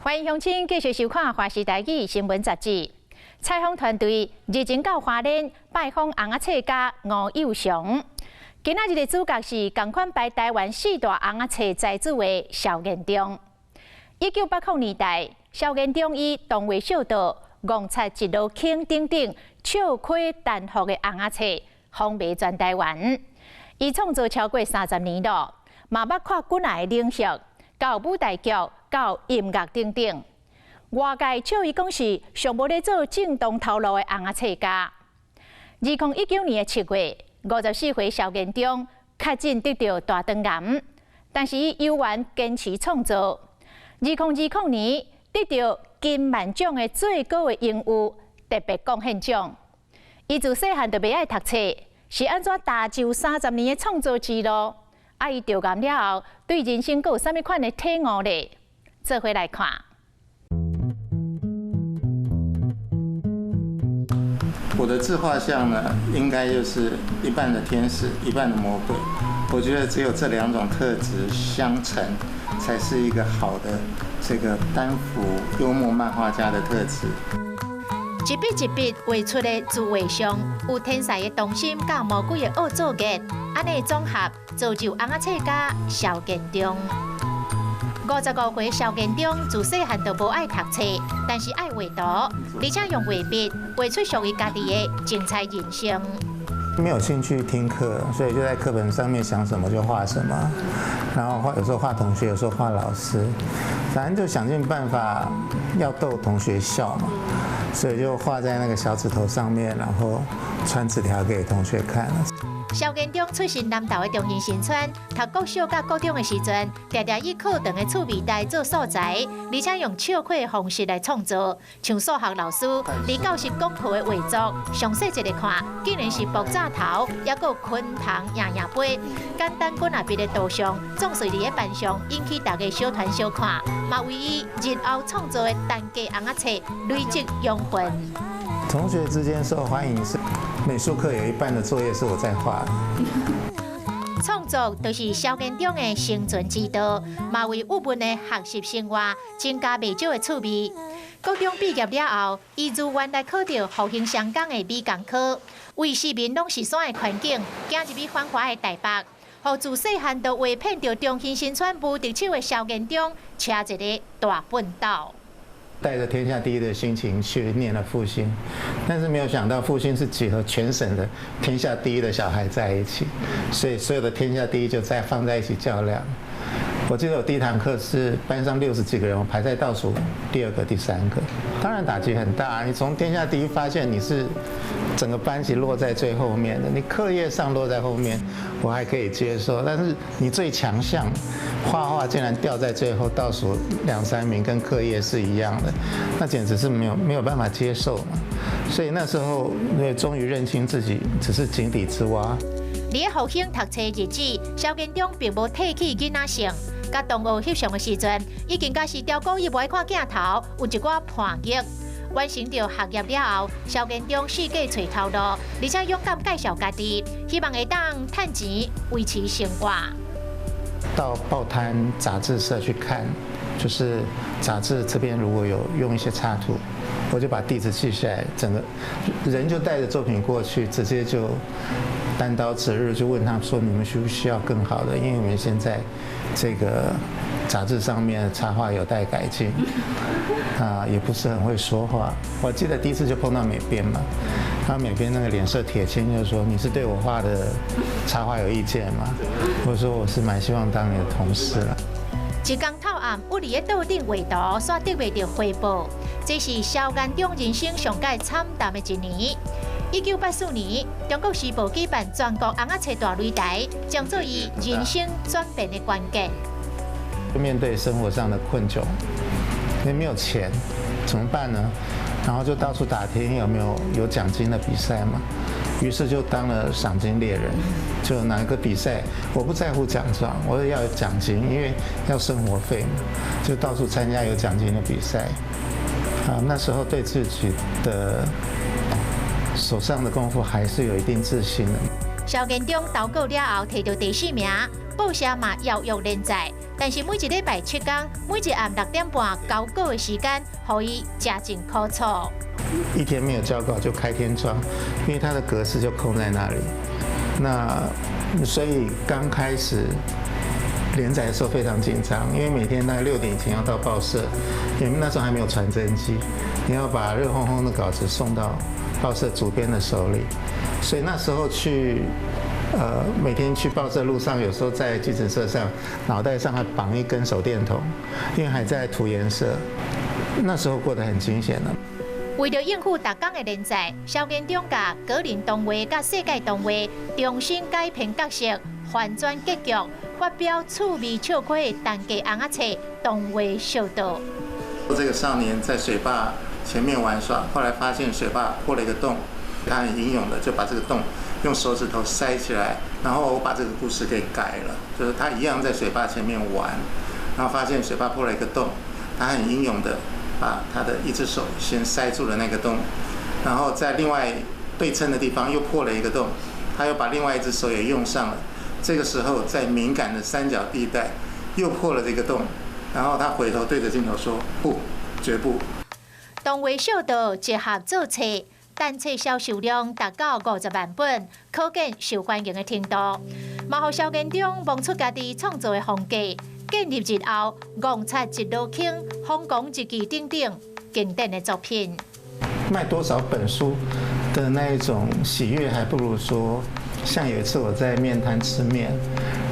歡迎鄉親繼續收看《華視台語新聞雜誌》。採訪團隊日前到花蓮拜訪尪仔冊家吳幼祥。今仔日的主角是仝款排台灣四大尪仔冊才子的蕭研中。1980年代，蕭研中以東畫小道、戇賊一籮坑等等笑詼單幅的尪仔冊，風靡全台灣。伊創作超過30年囉，嘛捌跨幾若个領域，到舞台劇、到音樂等等。外界笑伊講是上無咧做正當頭路的尪仔冊家。2019年的7月，54歲蕭研中確診得著大腸癌，但是伊猶原堅持創作。2020年得著金漫獎的最高的榮譽特別貢獻獎。伊自細漢就袂愛讀冊，是按怎踏就30年的創作之路？啊，伊著癌了後，對人生閣有啥物款的體悟咧？做伙來看。我的自畫像呢，應該就是一半的天使，一半的魔鬼。我覺得只有這兩種特質相乘，才是一個好的這個單幅幽默漫畫家的特質。一筆一筆畫出的自畫像，有天使的童心，佮魔鬼的惡作劇，按呢綜合造就尪仔冊家蕭研中。55歲蕭研中自細漢就無愛讀冊，但是愛畫圖，而且用畫筆畫出屬於家己的精彩人生。沒有興趣聽課，所以就在課本上面想什麼就畫什麼，然後畫有時候畫同學，有時候畫老師，反正就想盡辦法要逗同學笑嘛，所以就畫在那個小紙頭上面，然後傳紙條給同學看。蕭研中出身南投的中興新村，讀國小佮國中的時陣，常常以課堂的趣味來做素材，而且用笑詼的方式來創作。像數學老師佇教室講課的畫作，詳細一个看，竟然是爆炸頭，抑閣昆蟲贏贏杯，簡單幾若筆的圖像，總是佇咧班上引起大家小團小看，嘛為伊日後創作的單格尪仔冊累積養分。同學之間受歡迎是美術課有一半的作業是我在畫。創作就是蕭研中的生存之道，嘛為鬱悶的學習生活增加袂少的趣味。高中畢業了後，伊如願來考著復興商工的美工科，為四面攏是山的環境，行入去繁華的台北，予自細漢就畫遍著中興新村無敵手的蕭研中，車一个大畚斗。帶着天下第一的心情去念了復興，但是沒有想到復興是集合全省的天下第一的小孩在一起，所以所有的天下第一就再放在一起較量。我記得我第一堂課是班上60幾個人，我排在倒數第二個、第三個，當然打擊很大。你從天下第一發現你是整個班級落在最後面的，你課業上落在後面，我還可以接受，但是你最強項畫畫竟然掉在最後倒數兩三名，跟課業是一樣的，那簡直是沒有辦法接受嘛。所以那時候，因為終於認清自己只是井底之蛙。佇咧復興讀冊日子，蕭研中並無褪去囡仔性。佮同學翕相的時陣，已經開始刁故意無愛看鏡頭，有一寡叛逆。完成著學業了後，蕭研中四界揣頭路，而且勇敢介紹家己，希望會當趁錢維持生活。到報攤雜誌社去看，就是雜誌這邊如果有用一些插圖，我就把地址記下來，整個人就帶着作品過去，直接就單刀直入就問他們說：你們需不需要更好的？因為你們現在這個雜誌上面的插畫有待改進，啊，也不是很會說話。我記得第一次就碰到美編嘛，他美編那個臉色鐵青，就說：你是對我畫的插畫有意見嗎？我說我是蠻希望當你的同事啦。一工透暗，踮佇咧桌頂畫圖，煞得袂著回報。這是蕭研中人生上蓋慘淡的一年。1984年，中國時報舉辦全國尪仔冊大擂台，將做伊人生轉變的關鍵。面對生活上的困窘，你沒有錢，怎麼辦呢？然後就到處打聽有沒有有獎金的比賽嘛。於是就當了賞金獵人，就拿一個比賽，我不在乎獎狀，我要有獎金，因為要生活費嘛，就到處參加有獎金的比賽。啊，那時候對自己的手上的功夫還是有一定自信的。蕭研中投稿了後，提著第四名，報社嘛邀約連載，但但是每一禮拜七工，每一暗6點半交稿的時間，予伊誠真苦楚。一天沒有交稿就開天窗，因為它的格式就空在那裡。那所以剛開始連載的時候非常緊張，因為每天大概6點以前要到報社，因為那時候還沒有傳真機，你要把熱烘烘的稿子送到報社主編的手裡，所以那時候去，每天去報社路上，有時候在計程車上，腦袋上還綁一根手電筒，因為還在塗顏色，那時候過得很驚險了。為著應付逐工的連載，蕭建中共格林童話佮世界童話重新改編角色，翻轉結局，發表趣味笑詼的單格尪仔冊《童話小島》。這個少年在水壩前面玩耍，後來發現水壩破了一個洞，他很英勇的就把這個洞用手指頭塞起來，然後我把這個故事給改了，就是他一樣在水壩前面玩，然後發現水壩破了一個洞，他很英勇的把他的一隻手先塞住了那個洞，然後在另外對稱的地方又破了一個洞，他又把另外一隻手也用上了。這個時候在敏感的三角地帶又破了這個洞，然後他回頭對着鏡頭說：不，絕不。童話小島結合做冊，單冊銷售量達到50萬本，可見受歡迎的程度。嘛，予蕭建中摸出家己創作的風格，建立日後戇賊一籮筐、瘋狂日記等等經典的作品。賣多少本書的那一種喜悅，還不如說，像有一次我在麵攤吃麵，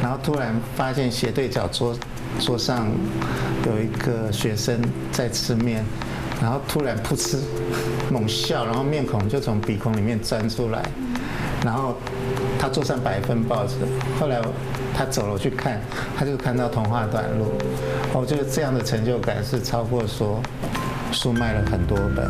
然後突然發現斜對角桌上有一個學生在吃麵。然後突然噗嗤猛笑，然後面孔就從鼻孔裡面鑽出來，然後他桌上擺一份報紙，後來他走了我去看，他就看到童話短路，我覺得這樣的成就感是超過說書賣了很多本。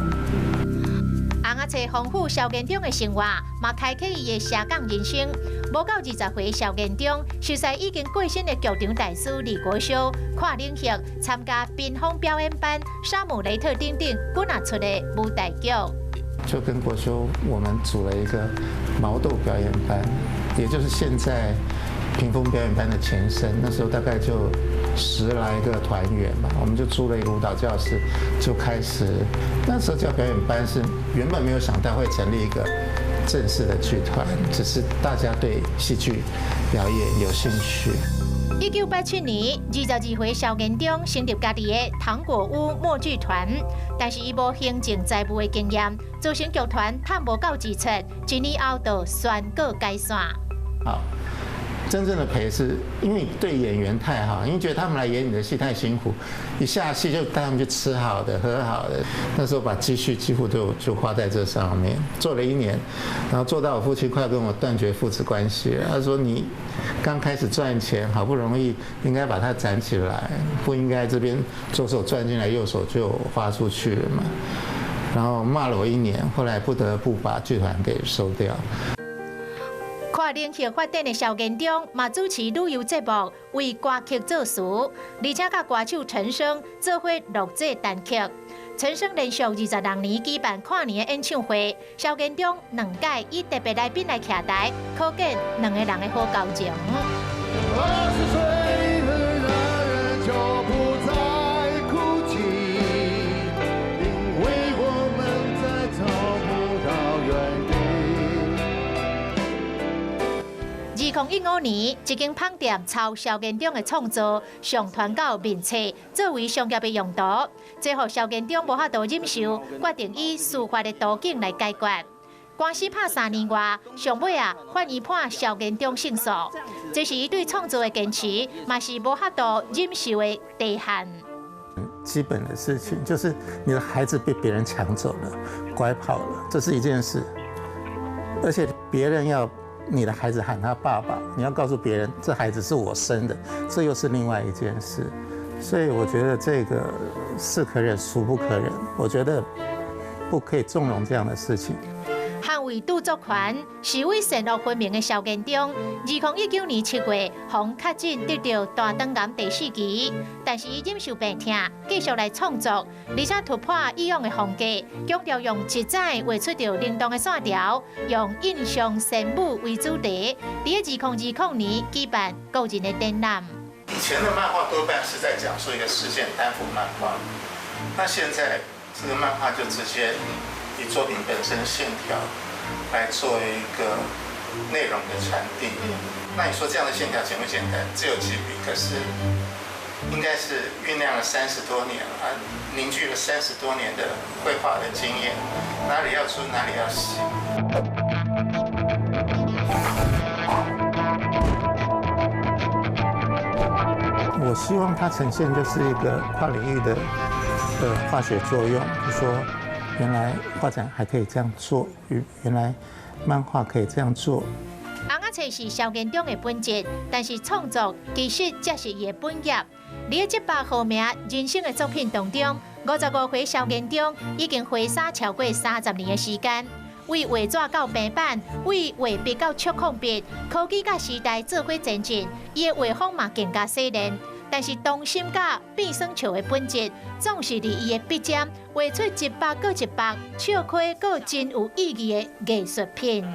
尪仔冊豐富蕭建中的生活，嘛開啟伊的斜槓人生。無夠20歲蕭建中，熟似已經過身的劇場大師李國修，跨領域參加屏風表演班、沙姆雷特等等幾若齣的舞台劇。就跟國修，我們組了一個毛豆表演班，也就是現在屏風表演班的前身。那時候大概就10來個團員吧，我們就租了一個舞蹈教室，就開始。那時候叫表演班是原本沒有想到會成立一個正式的劇團，只是大家對戲劇表演有興趣。1987年，22歲蕭建中成立家己的糖果屋默劇團，但是伊無行政財務的經驗，造成劇團趁無夠支出，一年後就宣告解散。好，真正的賠是因為你對演員太好，因為覺得他們來演你的戲太辛苦，一下戲就帶他們去吃好的、喝好的。那時候把積蓄幾乎都就花在這上面，做了一年，然後做到我父親快要跟我斷絕父子關係了。他說：“你剛開始賺錢，好不容易應該把它攢起來，不應該這邊左手賺進來，右手就花出去了嘛。”然後罵了我一年，後來不得不把劇團給收掉。跨領域發展的蕭建中，嘛主持旅遊節目，為歌曲作詞，而且佮歌手陳升做伙錄製單曲。陳升連續26年舉辦跨年的演唱會，蕭建中兩屆以特別來賓來徛台，可見兩个人的好交情。20歲的人就不再哭泣，因為我們再找不到原地。2015年，這間芳店抄蕭建中的創作，上傳到面冊，作為商業的用途。這予蕭建中無法度忍受，決定以司法的途徑來解決。官司拍3年外，上尾啊，法院判蕭建中勝訴。這是伊對創作的堅持，嘛是無法度忍受的底線。基本的事情就是你的孩子被別人搶走了、拐跑了，這是一件事。而且別人要你的孩子喊他爸爸，你要告訴別人這孩子是我生的，這又是另外一件事。所以我覺得這個是可忍，孰不可忍。我覺得不可以縱容這樣的事情。捍衛著作權，是位善惡分明的蕭建中，2019年7月，予確診得著大腸癌第四期，但是伊忍受病痛，繼續來創作，而且突破以往的風格，強調用色彩畫出著靈動的線條，用印象仙舞為主題，佇咧2020年舉辦個人的展覽。前的漫畫多半是在講述一個事件，單幅漫畫。那現在這個漫畫就直接以作品本身線條來做一個內容的傳遞。那你說這樣的線條簡不簡單？只有幾筆，可是應該是醞釀了三十多年啊，凝聚了三十多年的繪畫的經驗，哪裡要粗，哪裡要細。我希望它呈現就是一個跨領域的化學作用，就說原來畫展還可以這樣做，原來漫畫可以這樣做。尪仔冊是蕭建中的本質，但是創作其實才是伊的本業。佇這百號名人生的作品當中，55歲蕭建中已經揮灑超過30年的時間，為畫紙到平板，為畫筆到觸控筆，科技佮時代做伙前進，伊的畫風嘛更加洗練。但是童心佮變耍笑的本質，總是佇伊的筆尖畫出一幅閣一幅，笑虧閣真有意義的藝術品。